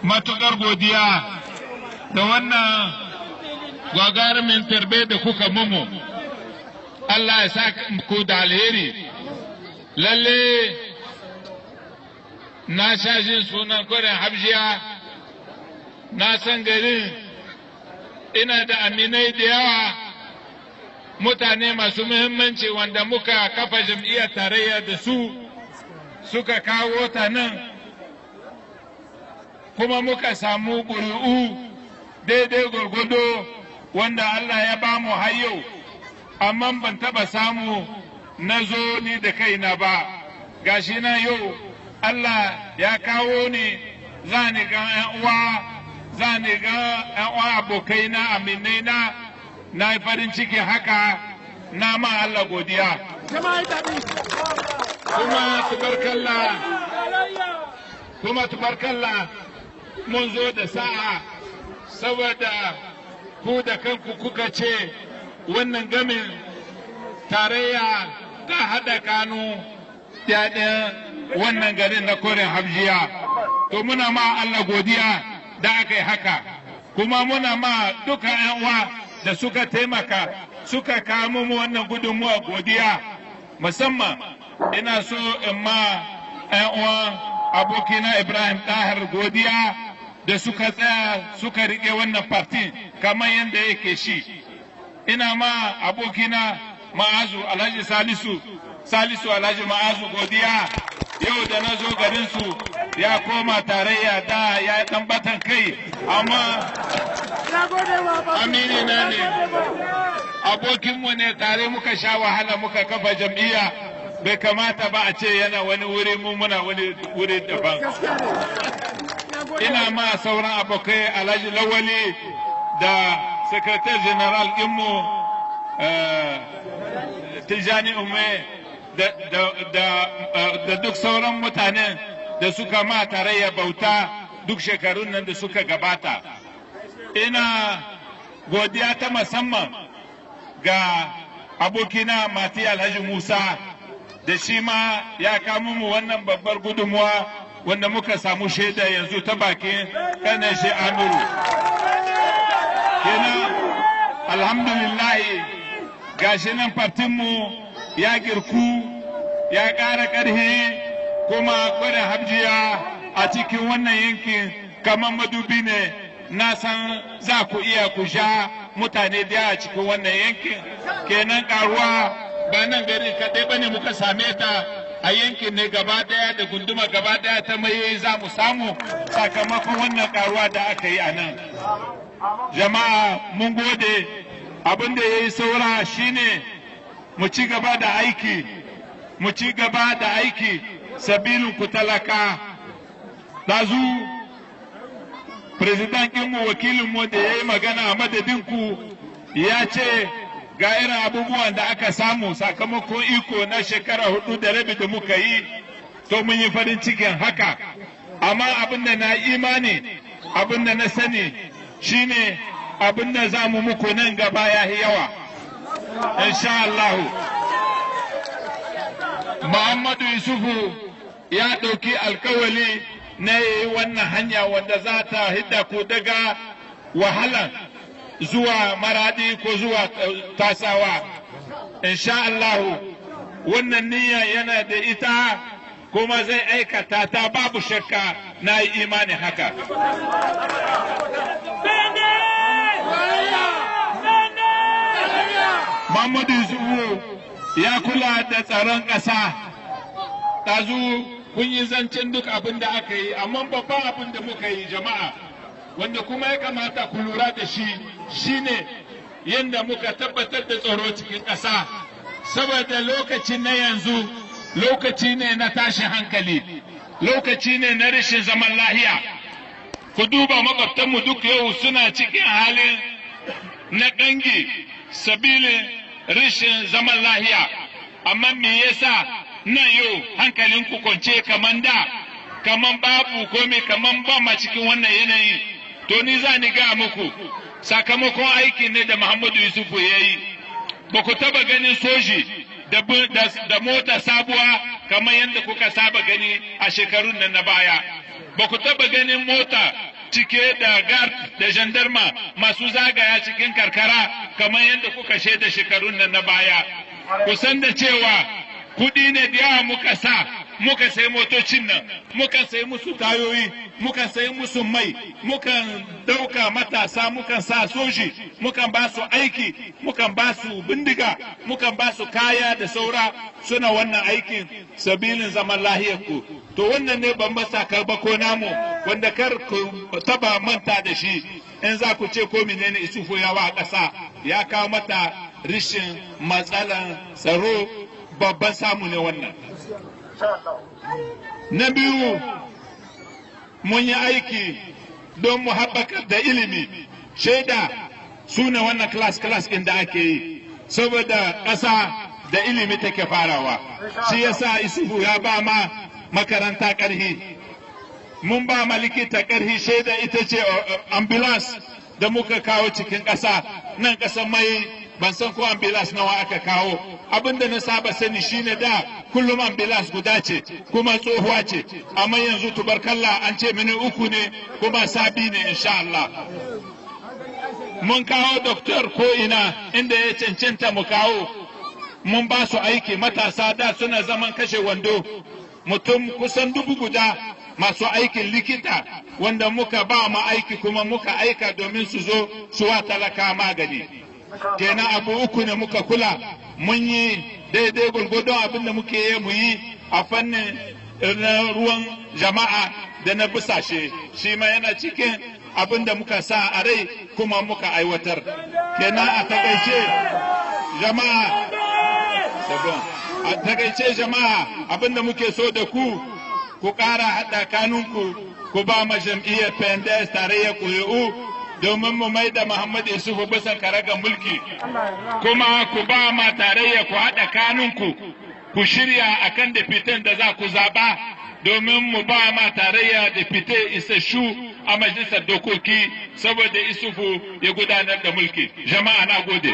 Matukar godiya da wannan gagarumin tarbe da kuka mumu. Allah ya sa ku da alheri. Lalle na sha jin sunan Kwarin Habjiya, na san garin, ina da aminai da yawa, mutane masu muhimmanci wanda muka kafa jam'iyyar tarayya da su, suka kawo ta nan, kuma muka samu ƙuri'u daidai gwargwado wanda Allah ya ba mu har yau, amma ban taɓa samu na zo ni da kaina ba. Gashi na yau Allah ya kawo ni, za ni ga 'yan uwa, za ni ga 'yan uwa, abokaina, aminaina. Na yi farin ciki haka, na ma Allah godiya. Kuma tubarkalla, kuma tubarkalla, mun zo da sa'a, saboda ku da kanku kuka ce wannan gamin tarayya ta haɗa kanu daɗin wannan garin na Koren Habjiya. To muna ma Allah godiya da aka yi haka, kuma muna ma duka 'yan uwa da suka taimaka suka kawo mu wannan gudunmuwa godiya. Musamman ina so in ma 'yan uwan abokina Ibrahim Tahir godiya da suka tsaya suka rike wannan parti kamar yadda yake shi. Ina ma abokina Ma'azu, Alhaji Salisu, Salisu Alhaji Ma'azu godiya. Yau da na zo garinsu ya koma tarayya, da ya yi dan batan kai, amma amini na ne, abokinmu ne, tare muka sha wahala muka kafa jam'iyya. Bai kamata ba a ce yana wani wuri, mu muna wani wuri daban. Ina ma sauran abokai, Alhaji Lawali da secretary general ɗinmu Tijjani Ume da duk sauran mutanen da suka ma tarayya bauta duk shekarun nan da suka gabata. Ina godiya ta musamman ga abokina Mati Alhaji Musa da shi ma ya kamo mu wannan babbar gudunmuwa wanda muka samu shaida yanzu ta bakin kanan shi Amiru. Kenan alhamdulillahi, gashi nan partinmu ya girku, ya ƙara ƙarfi, kuma Kwarin Habjiya a cikin wannan yankin kamar madubi ne. Na san za ku iya ku sha mutane da a cikin wannan yankin. Kenan karuwa ba nan gari kaɗai ba ne muka same ta, a yankin ne gaba ɗaya da gunduma gaba ɗaya ta mai za mu samu sakamakon wannan karuwa da aka yi a nan. Jama'a, mun gode. Abin da ya yi saura shine mu ci gaba da aiki, mu ci gaba da aiki sabilin ku talaka. Ɗazu président ɗinmu, wakilinmu da ya yi magana a madadinku, ya ce ga irin abubuwan da aka samu sakamakon iko na shekara 4.5 da muka yi. To mun yi farin cikin haka, amma abin da na imani, abin da na sani shine abin da za mu muku nan gaba ya yi yawa, insha Allahu. Muhammadu Yusufu ya ɗauki alkawali na yi wannan hanya wanda za ta hidda ku daga wahala zuwa Maradi ko zuwa Tasawa. Insha Allahu wannan niyya yana da ita kuma zai aikata ta, babu shakka, na yi imani haka. Muhammadu Yusufu ya kula da tsaron ƙasa. Ɗazu kun yi zancen duk abin da aka yi, amma babban abin da muka yi, jama'a, wanda kuma ya kamata ku lura da shi, shine yadda muka tabbatar da tsaro cikin ƙasa, saboda lokacin na yanzu lokaci ne na tashin hankali, lokaci ne na rashin zaman lahiya. Ku duba makwabtanmu, duk yau suna cikin halin na ƙangi sabilin rashin zaman lahiya. Amma me yasa nan yau hankalin ku kwance kaman da, kaman babu komai, kaman ba ma cikin wannan yanayi? To ni za ni ga muku, sakamakon aikin ne da Muhammadu Yusufu ya yi. Ba ku taba ganin soji da mota sabuwa kamar yadda kuka saba gani a shekarun nan na baya. Ba ku taba ganin mota cike da guard da gendarma masu zagaya cikin karkara kamar yadda kuka shaida shekarun nan na baya. Ku san da cewa kuɗi ne da yawa muka sa muka sai motocin nan, muka sai musu tayoyi, muka sai musu mai, muka dauka matasa, muka sa soji, muka ba su aiki, muka ba su bindiga, muka ba su kaya da saura suna wannan aikin sabilin zaman lahiyar ku. To wannan ne ban sakamako namu wanda kar ku taba manta da shi. In za ku ce ko menene Isufu yawa a ƙasa, ya kawo mata rishin matsalan tsaro, babban samu ne wannan. Na biyu, mun yi aiki don mu haɓaka da ilimi. Shaida su ne wannan class-class inda ake yi, saboda ƙasa da ilimi take farawa. Shi yasa Isuhu ya ba ma makaranta ƙarhi, mun ba ma likita ƙarhi. Shaida ita ce ambulance da muka kawo cikin ƙasa nan. Ƙasar mai ban san ko ambulance nawa aka kawo. Abinda na saba sani shine da kullum ambulance guda ce kuma tsohuwa ce, amma yanzu tubarkalla an ce mini uku ne kuma sabi ne, insha Allah. Mun kawo doktor ko ina inda ya cancanta mu kawo, mun ba su aiki. Matasa da suna zaman kashe wando, mutum kusan 1000 masu aikin likita wanda muka ba ma aiki kuma muka aika domin su zo su wa talaka magani. Kenan abu uku ne muka kula, mun yi daidai gwargwadon abin da muke yi mu yi a fannin na ruwan jama'a da na busashe. Shi ma yana cikin abin da muka sa a rai kuma muka aiwatar. Kenan a takaice jama'a, a takaice jama'a, abin da muke so da ku, ku ƙara haɗa kanunku, ku ba ma jam'iyyar PNDS Tarayya ƙuri'u domin mu mai da Muhammad Isufu bisan karagar mulki. Kuma ku ba ma tarayya, ku haɗa kanunku, ku shirya akan députés da za ku zaɓa domin mu ba ma tarayya députés isasshu a majalisar dokoki saboda Isufu ya gudanar da mulki. Jama'a, na gode.